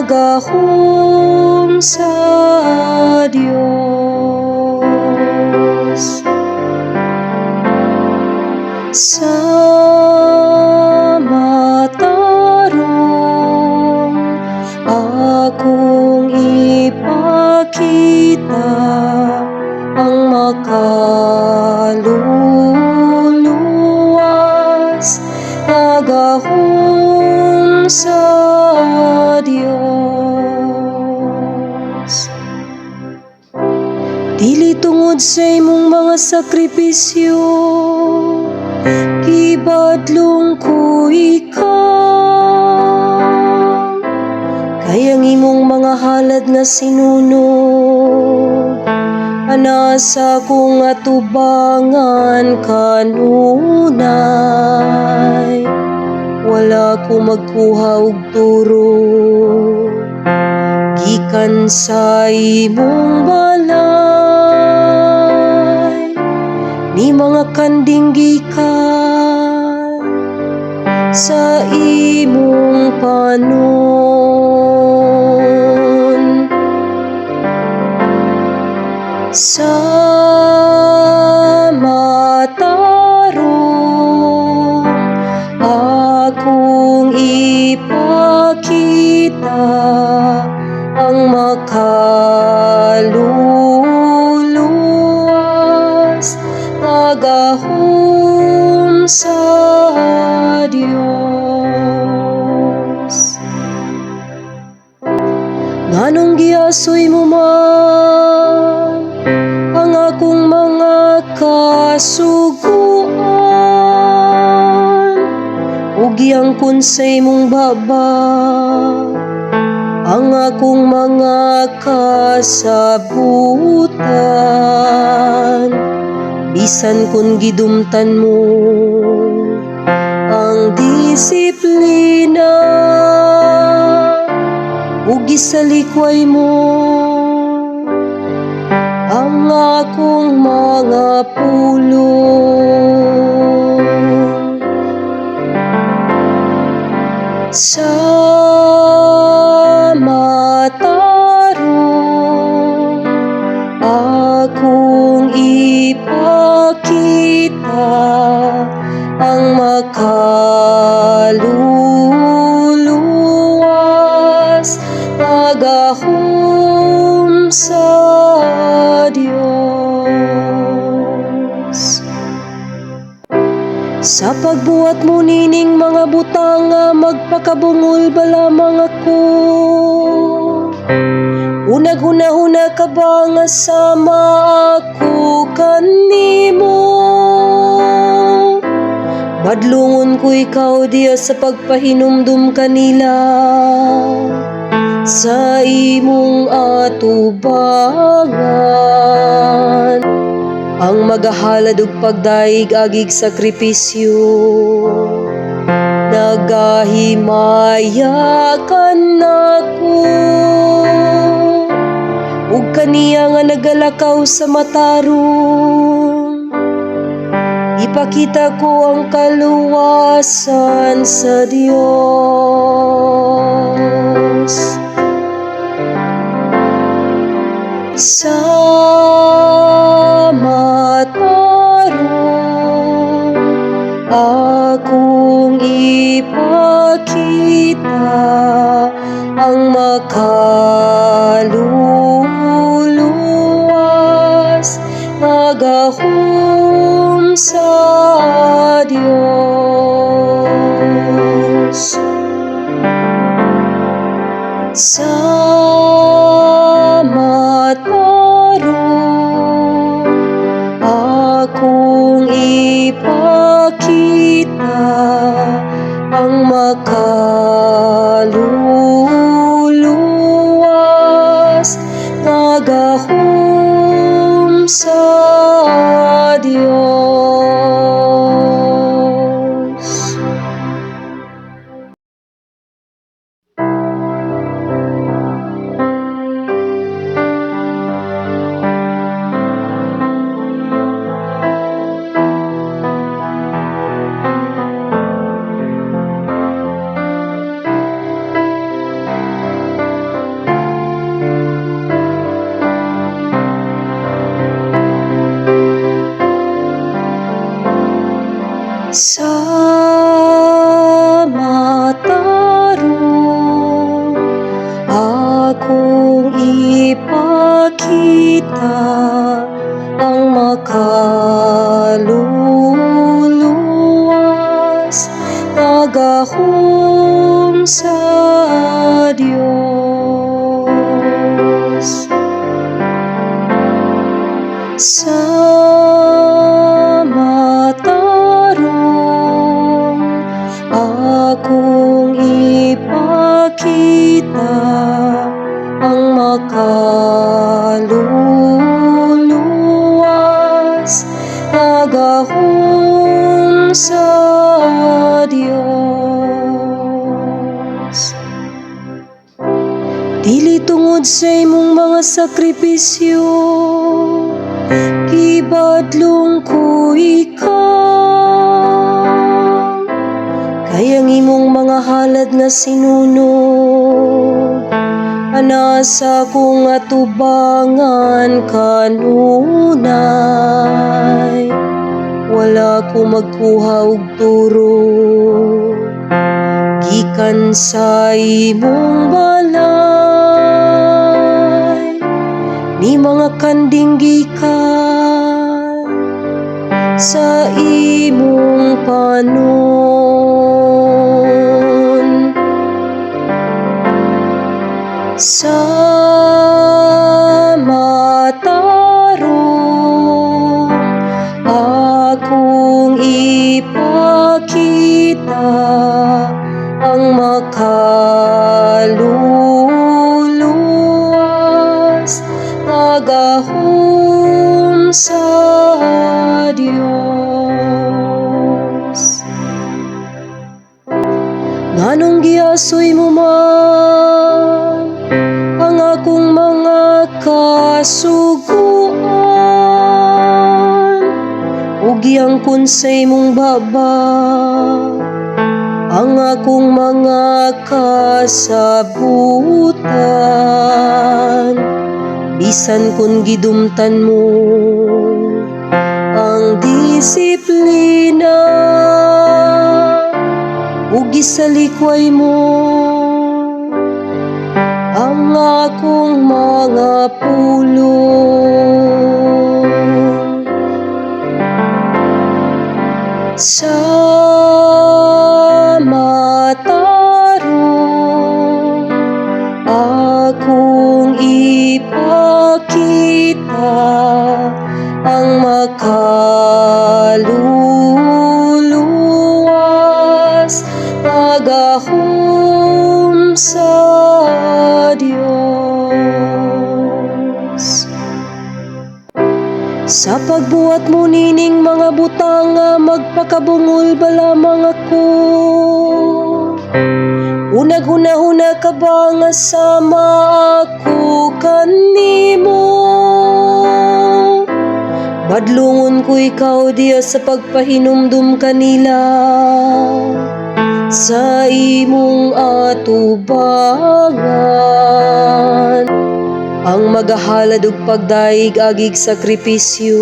gahom sa Dios. Sa matarong akong ipakita ang makaluluwas nga gahom sa Dios. Dili tungod sa imong mga sakripisyo, gibadlong ko ikaw. Kay ang imong mga halad nga sinunog ana sa akong atubangan kanunay. Wala ko magkuha og turo gikan sa imong balay, ni mga kanding gikan sa imong panon. Sa matarong akong ipakita ang makaluluwas nga gahom sa Dios. Nganong giasoy mo man ang akong mga kasuguan ug giangkon sa imong baba ang akong mga kasabutan? Bisan kung gidumtan mo ang disiplina ug gisalikway mo ang akong mga pulong. Sa matarong akong ipakita ang makaluluwas nga gahom sa Dios. Sa pagbuhat mo nining mga butanga, magpakabungol ba lamang ako? O naghuna-huna ka ba nga sama ako kanimo? Badlungon ko ikaw diya sa pagpahinumdum kanila sa imong atubangan. Ang magahalad og pagdayeg agig sakripisyo nagahimaya kanako, ug kaniya nga nagalakaw sa matarong, ipakita ko ang kaluwasan sa Dios. Sa matarong akong ipakita ang makaluluwas nga gahom sa Dios. Sa matarong akong ipakita ang makaluluwas nga gahom sa Dios. Sa matarong akong ipakita ang makaluluwas nga gahom sa Dios. Sa matarong akong ipakita ang makaluluwas nga gahom sa Dios. Dili tungod sa imong mga sakripisyo, gibadlong ko ikaw. Kay ang imong mga halad nga sinunog ana sa akong atubangan kanunay. Wala ko magkuha og turo gikan sa imong balay, ni mga kanding gikan sa imong panon. Sa matarong akong ipakita ang makaluluwas nga gahom sa Dios. Nganong giasoy mo man ang akong mga kasuguan ug giangkon sa imong baba ang akong mga kasabutan? Bisan kung gidumtan mo ang disiplina ug gisalikway mo ang akong mga pulong. Sa matarong akong ipakita ang makaluluwas nga gahom sa Dios. Sa pagbuhat mo nining mga butang nga magpakabungol ba lamang ako? O naghuna-huna ka ba nga sama ako kanimo? Badlungon ko ikaw diya sa pagpahinumdum kanila sa imong atubangan. Ang magahalad og pagdayeg agig sakripisyo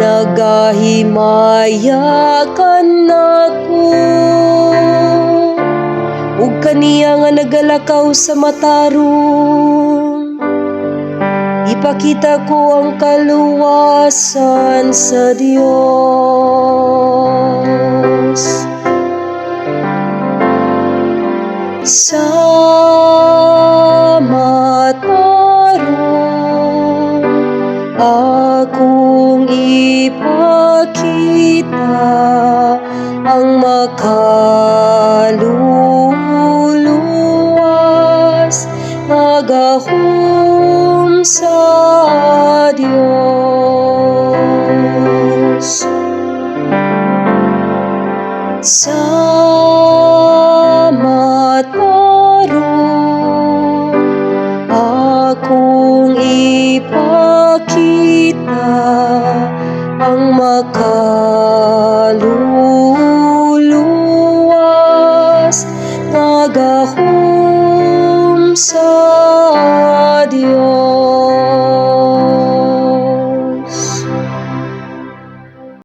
nagahimaya kanako, ug kaniya nga nagalakaw sa matarong ipakita ko ang kaluwasan sa Dios. Sa matarong akong ipakita ang makaluluwas nga gahom sa Dios. Sa